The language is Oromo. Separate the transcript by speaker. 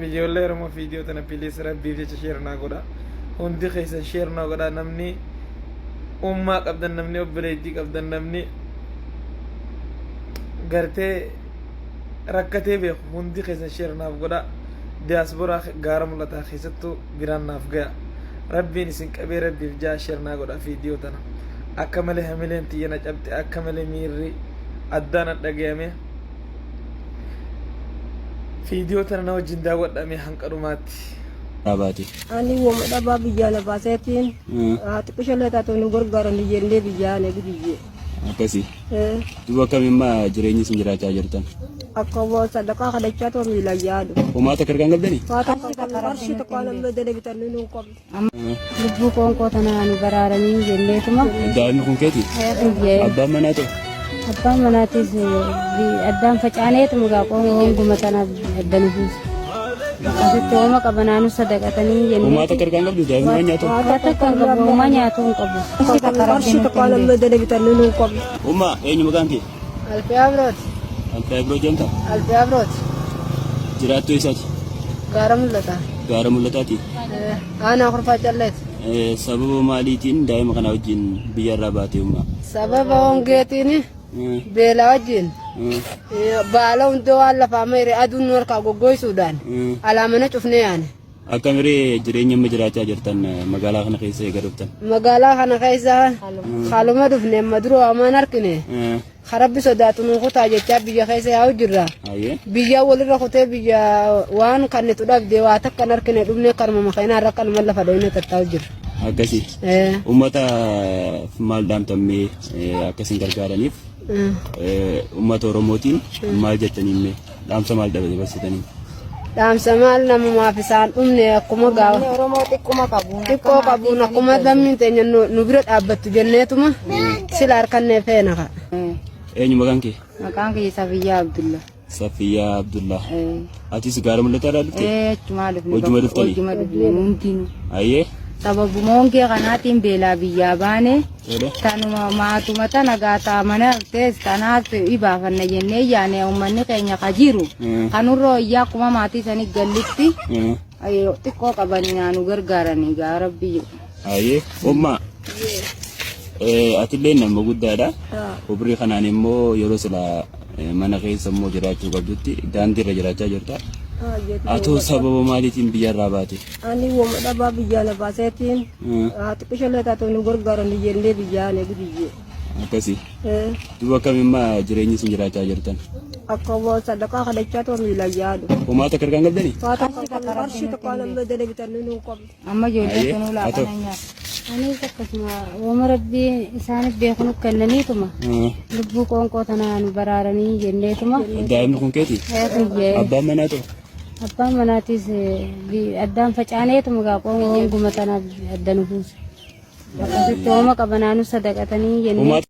Speaker 1: Ijoollee Oromoo, viidiyoo tana please rabbiif jecha share naa godha. Hundi keessan share naa godha. Namni ummaa qabdan, namni obboleettii qabdan, namni gartee rakkatee beeku hundi keessan share naaf godha. Diyaasbooraa Gaara Mul'ataa keessattuu biraan naaf gaya. Rabbiin isin qabee, rabbiif jaa share naa godha viidiyoo tana. Akka malee hamileen tiyya na cabxe, akka malee miirri addaan dhagayame. Viidiyoo tana na wajjin daawwadhame hanqa dhumaatti.
Speaker 2: Dhaabaati.
Speaker 3: Ani wama dhabaa biyyaa na baaseetiin xiqqishallee taatu nu gargaaran jennee biyyaa na biyyee.
Speaker 2: Akkasii. Duuba akkamimmaa jireenyi isin jiraachaa jirtan?
Speaker 3: Akka waan sadaqaa kadhachaa too miila yaadu.
Speaker 2: Homaa takka harkaan qabdanii?
Speaker 3: Waa tokko qarshii tokko amma dala bitannu nu qabdu.
Speaker 4: Lubbuu qoonqoo tanaa nu baraaranii jenneetuma.
Speaker 2: Daa'imni kun keeti?
Speaker 4: Eeyyee.
Speaker 2: Abbaan manaa ta'e?
Speaker 4: Abbaan manaatis addaan facaaneetuma gaa qoonguma tana adda nu buuse. Asitti hooma qabanaanu sadaqatanii jennee.
Speaker 2: Homaa takka harkaan qabdu? Daa'imni waan nyaatu?
Speaker 4: Waa takka hin qabu, homaa nyaatu hin qabu.
Speaker 3: Qarshii tokko amma dala bitannu nu qabdu.
Speaker 2: Ummaa, eenyu maqaan kee?
Speaker 5: Alfiyaa Abrooti.
Speaker 2: Alfiyaa Ibroo jedhamta?
Speaker 5: Alfiyaa Abrooti.
Speaker 2: Jiraattuu eessaati?
Speaker 5: Gaara Mul'ataa.
Speaker 2: Gaara Mul'ataati.
Speaker 5: Aanaa Kurfaa Calleeti.
Speaker 2: Sababa maaliitiin daa'ima kana wajjin biyya irraa baate, ummaa?
Speaker 5: Sababa hongeetiin, beelaa wajjin, baala hundee waan lafaa mayre aduun nu harkaa goggoysuudhaan alaa mana cufnee yaane.
Speaker 2: Akka miree jireenya amma jiraachaa jirtan magaalaa kana keessa eega dhuftan?
Speaker 5: Magaalaa kana keessa haaluma dhufne, amma dura waamaan harkine. Karabbi sodaatu nu kutaa jechaa biyya keessa yaa'u jirra. Biyya walirra kutee, biyya waan kannitu dhabde, waa takka hin harkine, dhufne kanuma makiinaa irra kanuma lafa dhoyne tattaa'u jirra.
Speaker 2: Akkasii. Uummata maal dhaamtammee akkasiin gargaaraniif, uummata Oromootiin maal jettanii mee dhaamsa maal dabarsitanii?
Speaker 5: Dhaamsa maal, namumaaf isaan dhumne akkuma gaafa.
Speaker 4: Oromoo xiqquma qabu.
Speaker 5: Xiqqoo qabuun akkuma lammiin teenya nu bira dhaabbattu jenneetuma sila harkannee feena ka.
Speaker 2: Eenyu maqaan kee?
Speaker 4: Maqaan kiyya Safiyyaa Abdulla.
Speaker 2: Safiyyaa Abdullah. Atis Gaara Mul'ataa irraa dhufte?
Speaker 4: Ee, achumaa dhufne.
Speaker 2: Wajjuma dhuftanii?
Speaker 4: Wajjuma dhufne hundinuu.
Speaker 2: Ayyee.
Speaker 4: Sababuma hongee kanaatiin beelaa biyyaa baane.
Speaker 2: Tole.
Speaker 4: Tanuma maatuma tana gaataa mana haftees tanaaf ibaafanna jennee yaane, uummanni keenya ka jiru. Kanurra wayyaa akkuma maatii sanii gallitti xiqqoo qabanii naanu gargaaranii gaa rabbi jedhu.
Speaker 2: Ayyee. Ummaa. Atillee nama guddaadha. Umrii kanaan immoo yeroo silaa mana keessa immoo jiraachuu qabdutti daandii irra jiraachaa jirta. Atoo sababa maaliitiin biyya irraa baate?
Speaker 3: Ani wama dhabaa biyyaa na baaseetiin xiqqishallee taatu nu gargaaran jennee biyyaa na biyyee.
Speaker 2: Akkasii. Duuba akkamimmaa jireenyi isin jiraachaa jirtan?
Speaker 3: Akka waan sadaqaa kadhachaa too miila yaadu.
Speaker 2: Homaa takka harkaan qabdanii?
Speaker 3: Waa tokko qarshii tokko amma dala bitannu nu qabdu.
Speaker 4: Amma ijoollee
Speaker 2: Ayyee,
Speaker 4: sunuu
Speaker 2: haa ta'u.
Speaker 4: laaqana nyaatu. Anis akkasuma wooma rabbii isaaniif beeknu kennaniituma lubbuu qoonqoo tanaa nu baraaranii jenneetuma.
Speaker 2: Daa'imni kun keeti?
Speaker 4: Eeyyee.
Speaker 2: Abbaan manaa ta'u?
Speaker 4: Abbaan manaatis addaan facaaneetuma gaa qoonguma tana adda nu buuse. Akkasitti hooma qabanaanu sadaqatanii jennee.
Speaker 2: Homaa